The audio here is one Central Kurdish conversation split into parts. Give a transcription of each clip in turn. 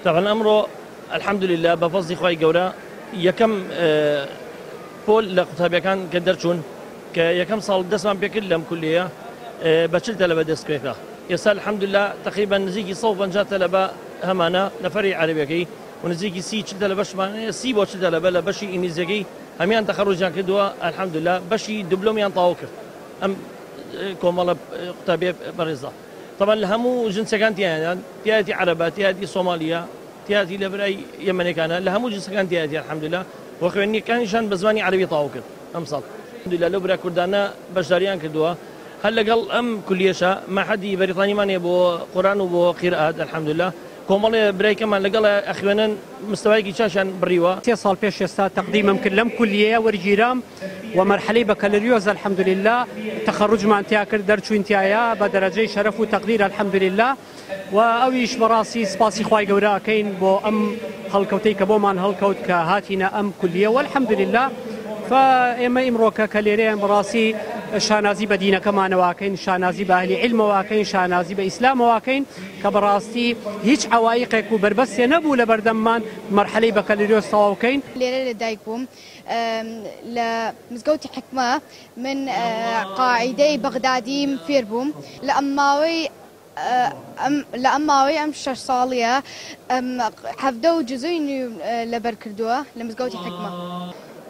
تەبعەن ئەمڕۆ الحمدللە بە فەزڵی خوای گەورە یەکەم پۆل لە قوتابیەکان کە دەرچوون کە یەکەم ساڵ دەستمان پێکرد لەم کولیەیە بە 40 تەلەبە دەست پێکرا ئێستا الحمدللە تقریبا نزیکی 150 تەلەبە هەمانە لە فەرعی عەرەبیەکەی و نزیکی 30 40 تەلەبەشمان هەیە 30 بۆ 40 تەلەبە لە بەشی ئینگلیزیەکەی هەمیان تەخەڕوجیان کردووە الحمدللە بەشی دبلۆمیان تەواو کرد ئەم کۆمەڵە قوتابیە بەڕێزە. تەبعەن لە هەموو جنسەکان تیایان تیایەتی عەرەبە تیایەتی سۆمالیە تیایەتی لە برای یەمەنەکانە لە هەموو جنسەکان تیایەتی الحمدللە و خوێندنەکانیشان بە زمانی عەرەبی تەواو کرد ئەمساڵ الحمدللە لەو برا کوردانە بەشداریان کردووە هەر لەگەڵ ئەم کولیەشە مەعهەدی بەریتانیمان هەیە بۆ قورئان و بۆ قیرئات الحمدللە کۆمەڵێ برای کەمان لەگەڵ ئەخوێنن مستەوایەکی چاشیان بڕیوە. سێ ساڵ پێش ئێستا تەقدیمم کرد لەم کولیەیە وەرگیرام و مەرحەلەی بەکەلریۆس الحمدللە تەخەروجمان تیا کرد دەرچوین تیایا بە دەرەجەی شەرەف و تەقدیر الحمدللە و ئەویش بەڕاستی سپاسی خوای گەورە ئەکەین بۆ ئەم هەڵکەوتەی کە بۆمان هەڵکەوت کە هاتینە ئەم کولیە والحمدللە فا ئێمە ئیمڕۆکە کە لێرەیان بەڕاستی شانازی بە دینەکەمانەوە ئەکەین شانازی بە ئەهلی عیلمەوە ئەکەین شانازی بە ئیسلامەوە ئەکەین کە بەڕاستی هیچ عەوایقێک و بەربەستێ نەبوو لەبەردەممان مەرحەلەی بەکەلریۆس تەواو کەین. لێرە لەدایک بووم لە مزگەوتی حیکمە من قاعیدەی بەغدادیم فێر بووم لە ئەم ماوەی لە ئەم ماوەی ئەم شەش ساڵیە 17 و جزوی لەبەر کردووە لە مزگەوتی حیکمە.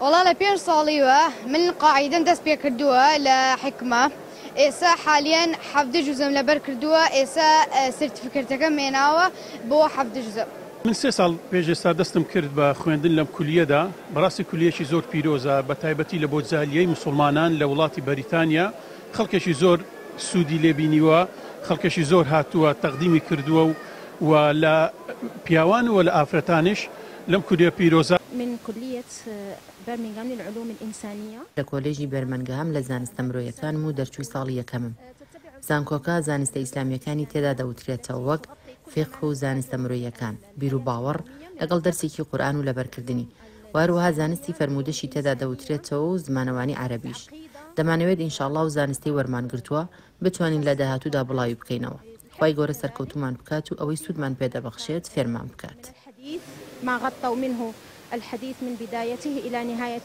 وەڵا لە پێنج ساڵیوە من قاعیدەم دەست پێ کردووە لە حیکمە ئێسا حالیەن 17 جوزم لەبەر کردووە ئێسا سرتفکرتەکەم هێناوە بۆ 17 جوزم. من سێ ساڵ پێش ئێستا دەستم کرد بە خوێندن لەم کولیەدا، بەڕاستی کولیەکی زۆر پیرۆزە بە تایبەتی لە بۆ جالیەی موسوڵمانان لە وڵاتی بەریتانیا خەڵکێکی زۆر سوودی لێ بینیوە خەڵکێکی زۆر هاتووە تەقدیمی کردووە و و لە پیاوان و لە ئافرەتانیش لەم کولیە پیرۆزە. من کلیە برمنغهام للعلوم الانسانیە. لە کۆلێژی بێرمەنگهام لە زانستە مرۆیەکانم و دەرچووی ساڵی یەکەمم. زانکۆکە زانستە ئیسلامییەکانی تێدا دەوترێتەوە وەک، فیقه و زانستە مرۆییەکان، بیروباوەڕ، لەگەڵ دەرسێکی قورئان و لەبەرکردنی، وە هەروەها زانستی فەرموودەشی تێدا دەوترێتەوە و زمانەوانی عەرەبیش. دەمانەوێت ان شاء اللە ئەو زانستەی وەرمانگرتووە بتوانین لە داهاتوودا بڵاوی بکەینەوە. خوای گەورە سەرکەوتوومان بکات و ئەوەی سوودمان پێ دەبەخشێت فێرمان بکات.